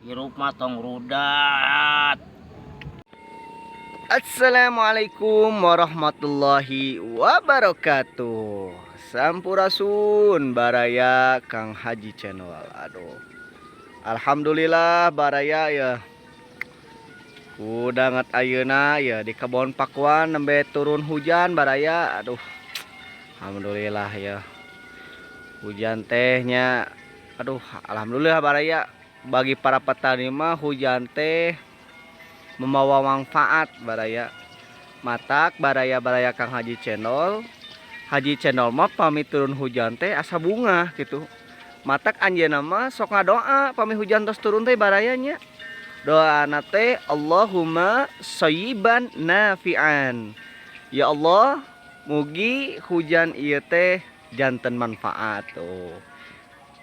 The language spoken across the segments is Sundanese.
Hirup mah tong rudat. Assalamualaikum warahmatullahi wabarakatuh. Sampurasun, baraya Kang Haji Channel. Aduh, alhamdulillah, baraya ya. Udah nget ayeuna ya di kebon pakuan nembe turun hujan, baraya. Aduh, alhamdulillah ya. Hujan tehnya. Aduh, alhamdulillah, baraya. Bagi para petani mah hujan teh membawa manfaat, baraya. Matak baraya-baraya Kang Haji Channel, Haji Channel mah pami turun hujan teh asa bungah gitu. Matak anjeunna mah sok ngadoa pami hujan tos turun teh, barayanya. Doa teh "Allahumma sayyiban nafi'an". Ya Allah, mugi hujan ieu teh janten manfaat tuh.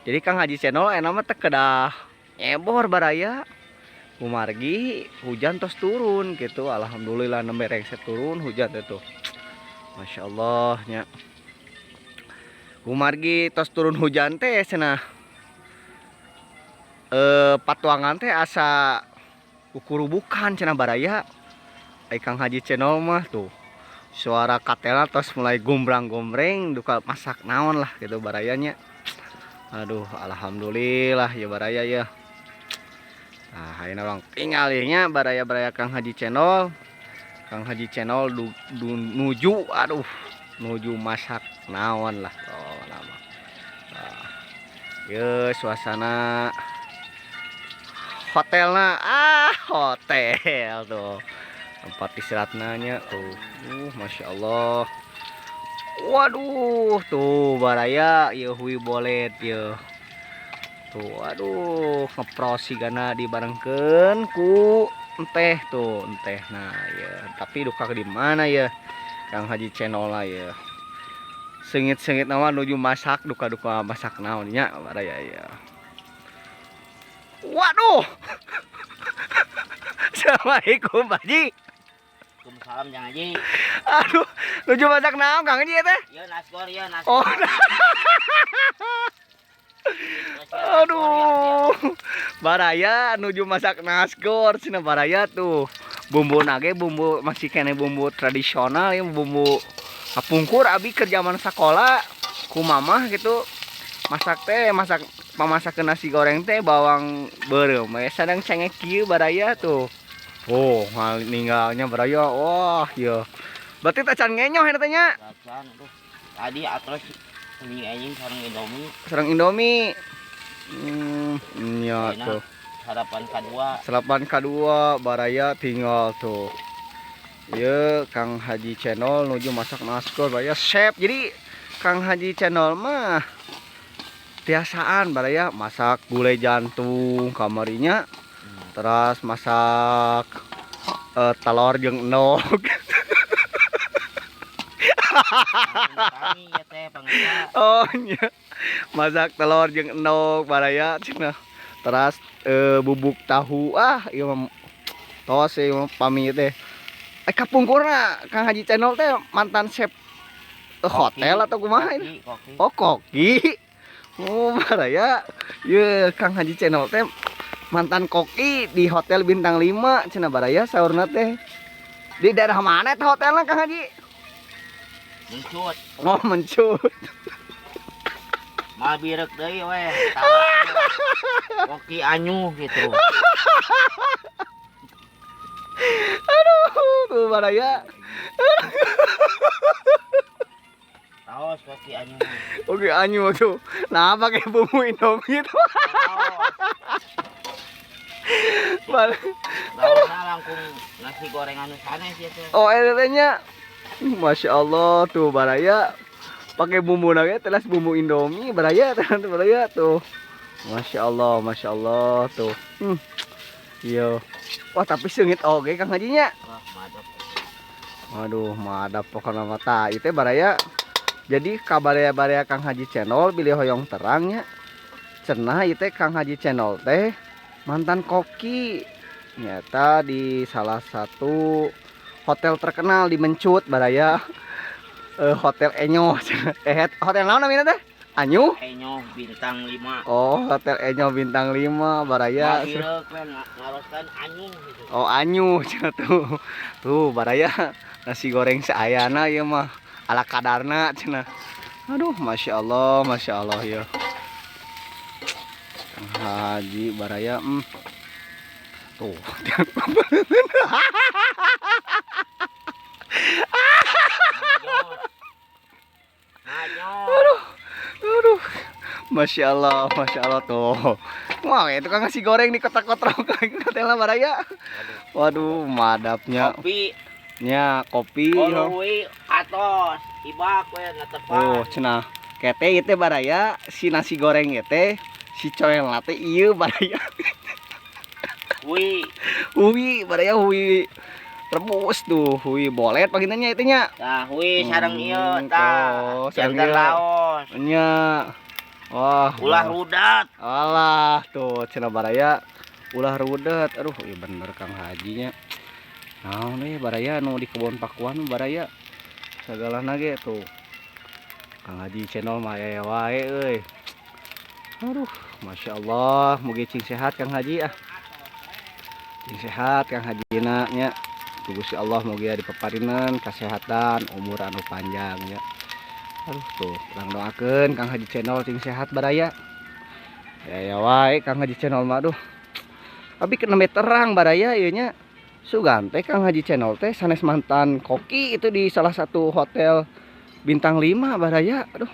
Jadi Kang Haji Channel enak mah teh kedah nyebor, baraya, kumargi hujan tos turun gitu. Alhamdulillah, nembe rengse turun hujan itu, masya Allah nya. Kumargi tos turun hujan teh cenah patuangan teh asa kukurubukan cenah, baraya. Ai Kang Haji Channel mah tuh suara katela tos mulai gombrang-gombreng, duka masak naon lah gitu, barayanya. Aduh, alhamdulillah ya, baraya ya. Nah, ini urang tinggalnya, baraya-baraya Kang Haji Channel. Kang Haji Channel du, du, nuju, aduh, nuju masak naon lah. Oh, nama. Nah, ya suasana hotelnya, ah, hotel tuh. Tempat istirahatnya tuh. Masya Allah. Waduh, tuh baraya, ya hui bolet ya. Tuh, aduh, ngeprosi gana dibarengkeun ku enteh tuh, enteh. Nah, ya, tapi duka di mana ya? Kang Haji Channel lah ya. Seungit-seungit nama nuju masak, duka-duka masak naon nya, baraya ya. Waduh. Assalamualaikum, Pak Haji. Waalaikumsalam, Jang Haji. Aduh, nuju masak naon, Kang Haji, teh? Ya nasgor ya nasgor. Oh, aduh. Baraya, nuju masak nasgor cenah, baraya tuh. Bumbu nage bumbu masih kene bumbu tradisional ya, bumbu kapungkur abi ke zaman sekolah ku mamah gitu. Masak teh, masak pamasakeun nasi goreng teh bawang beureum we sadang cengek kieu, baraya tuh. Oh, ninggalnya, baraya. Wah, ya. Berarti tacan ngenyoh eta teh nya? Tacan, aduh. Tadi atos ini anjing sareng Indomie. Sareng Indomie. Ya Enak. Tuh. Sarapan kedua. Sarapan kedua, baraya, tinggal tuh. Ya, Kang Haji Channel nuju masak nasgor, baraya, chef. Jadi Kang Haji Channel mah tiasaan, baraya, masak gulai jantung kamarinya, terus masak telur jeung endog. Kami ya teh pangsa. Oh iya. Masak telur jeung endog, baraya, cenah. Terus bubuk tahu, ah ieu mah tos ieu mah pami teh. Eh, kapungkurna Kang Haji Channel teh mantan chef hotel atau kumaha ini? Koki, koki. Oh, koki. Oh, baraya. Ye, Kang Haji Channel teh mantan koki di hotel bintang 5 cenah, baraya, saurna teh. Di daerah mana teh hotelnya, Kang Haji? Mencut. Oh, Mencut. Mal birek deui we. Koki anyu gitu. Aduh, tuh, baraya. Taos koki anyu. Oke, anyu tuh. Nah, pakai bumbu Indomie tuh. Taosna langkung nasi goreng anu sanes ya teh. Oh, nya. Masya Allah tuh, baraya, pakai bumbu nage telas bumbu Indomie, baraya tuh, baraya tuh. Masya Allah, Masya Allah tuh. Iya. Wah, tapi seungit oge, Kang Hajinya. Wah, madep. Waduh, madap pokoknya mata itu, baraya. Jadi kabaraya-baraya Kang Haji Channel bilih hoyong terangnya. Cenah itu Kang Haji Channel teh mantan koki. Nyata di salah satu hotel terkenal di Mencut, baraya. Hotel Enyo. Eh, hotel naon namanya teh? Anyu? Enyo bintang 5. Oh, hotel Enyo bintang 5 baraya. Ngaroskan anyu gitu. Oh, anyu cenah tuh. Tuh baraya nasi goreng saayana ieu mah ala kadarna cenah. Aduh, Masya Allah, Masya Allah ya. Kang Haji baraya Tuh. Aduh. Aduh. Masya Allah, Masya Allah tuh. Wah, itu kan nasi goreng di kotak-kotak hotel baraya. Waduh, madapnya. Kopi. Nya, kopi. Kolui atos, ibak we ngatepan. Oh, cenah. Kete ieu teh baraya, si nasi goreng ieu teh, si coelna teh ieu baraya. Hui. Hui, baraya hui. Rebus tuh, hui bolet paginannya itu nya. Tah, hui sareng ieu tah. Sareng Jantan laos. Nya. Wah, ulah rudat. Alah, tuh cenah baraya ulah rudat. Aduh, iya bener Kang Hajinya. Naon euy baraya nu di kebon Pakuan baraya. Sagalana ge tuh. Kang Haji channel mah aya wae euy. Aduh, Masya Allah, mugi cing sehat Kang Haji ah. Cing sehat Kang Hajina nya. Gusti Allah mugi dipaparinan kesehatan, umur anu panjang ya. Aduh tuh, urang doakeun Kang Haji channel cing sehat baraya. Ya ya wae Kang Haji channel mah aduh. Abi kena terang baraya ieu nya. Sugan teh Kang Haji channel teh sanes mantan koki itu di salah satu hotel bintang 5 baraya. Aduh.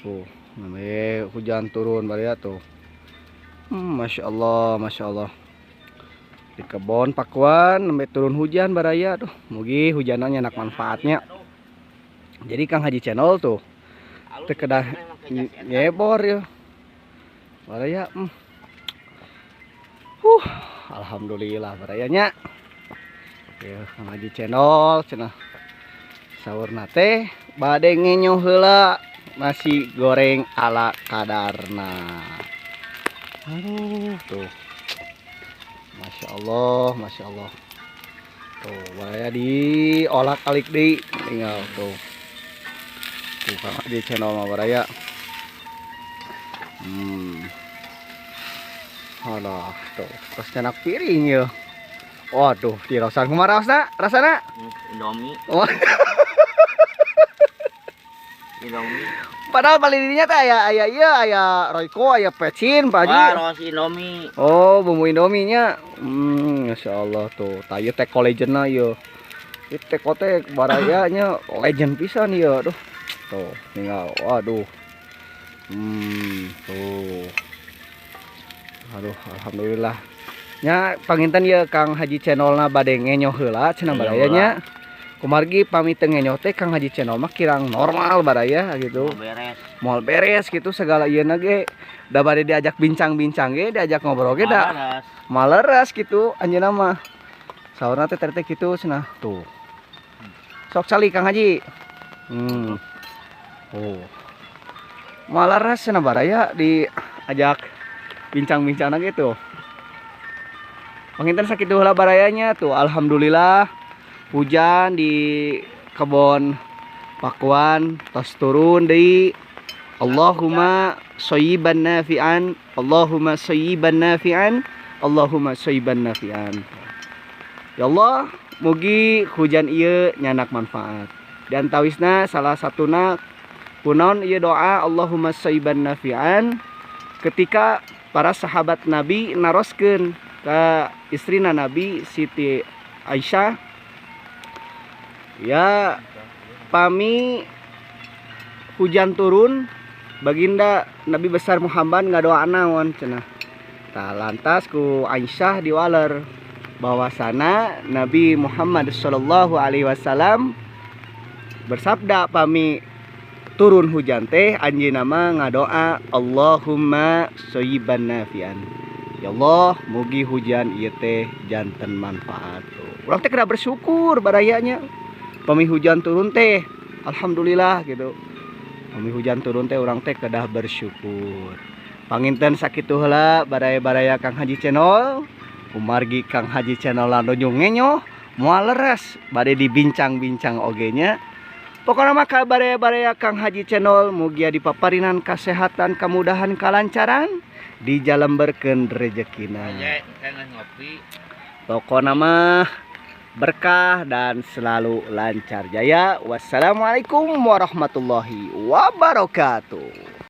Tuh, namanya hujan turun baraya tuh. Masya Allah, Masya Allah. Di kebon Pakuan nembe turun hujan baraya. Aduh, mugi hujannya nyanak manfaatnya. Jadi Kang Haji channel tuh teu kedah nyebor ya. Baraya. Alhamdulillah barayanya. Ya, Kang Haji channel cenah. Saurna teh bade ngenyo heula nasi goreng ala kadarna. Aduh, tuh. Masya Allah, Masya Allah. Tuh, baraya diolak-alik deui tinggal tuh. Tuh Kang Haji channel mah baraya. Alah, tuh, terus nyanak piring ya. Waduh, diraosan kumaha raosna? Rasana? Indomie. Oh. Indomie. Padahal paling dirinya teh aya ieu, aya Royco, aya pecin, Pak Haji. Wah, raos Indomie. Oh, bumbu Indominya. Masya Allah tuh. Tah ieu teh legendna ieu. Ieu teh kote baraya nya legend pisan ieu. Aduh. Tuh, tinggal. Waduh. Tuh. Aduh, alhamdulillah. Nya panginten ieu Kang Haji channelna bade ngenyoh heula cenah baraya nya. Kumargi pamit teu ngenyoh teh Kang Haji channel mah kirang normal baraya gitu. Moal beres. Moal beres gitu segala ieu na ge. Da bade diajak bincang-bincang ge, diajak ngobrol ge da maleres gitu anjeunna mah. Saurna teh teh kitu cenah. Tuh. Sok cali Kang Haji. Oh. Maleres cenah baraya diajak bincang-bincang gitu. Panginten sakitu heula barayanya tuh, alhamdulillah hujan di kebon Pakuan tos turun deui. Allahumma shayyiban nafi'an, Allahumma shayyiban nafi'an, Allahumma shayyiban nafi'an. Ya Allah, mugi hujan ieu nyanak manfaat. Dan tawisna salah satuna kunaon ieu doa Allahumma shayyiban nafi'an ketika para sahabat Nabi naroskeun ka istrina Nabi Siti Aisyah, ya pami hujan turun baginda Nabi besar Muhammad ngadoa naon cenah. Tah lantas ku Aisyah diwaler bahwasana Nabi Muhammad sallallahu alaihi wasallam bersabda pami turun hujan teh anjeunna mah ngadoa Allahumma shayyiban nafi'an. Ya Allah, mugi hujan ieu teh janten manfaat. Urang teh kudu bersyukur barayanya. Pami hujan turun teh alhamdulillah gitu. Pami hujan turun teh urang teh kedah bersyukur. Panginten sakitu heula baraya-baraya Kang Haji channel. Kumargi Kang Haji channel nuju ngenyoh moal leres bade dibincang-bincang oge nya. Pokoknya mah ka baraya-baraya Kang Haji Channel mugia dipaparinan kesehatan, kemudahan, kelancaran, dijalemberkeun rezekina. Aja kan ngopi. Pokoknya mah berkah dan selalu lancar jaya. Wassalamualaikum warahmatullahi wabarakatuh.